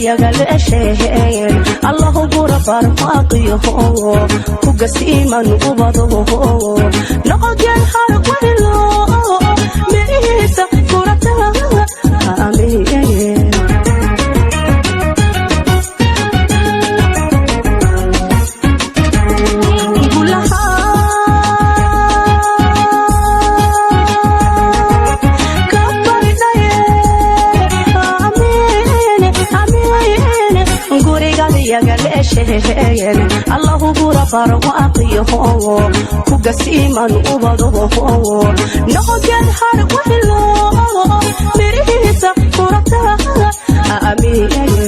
Gurigadyaga leesheen Allahu gura barwaaqiyaho kugasiiman ubado noqogeen harwaylo mirihiisa gurata. Amiin. Allahu gura barwaaqiyaho kugasiiman ubado noqogeen harwaylo mirihiisa gurata. Amiin.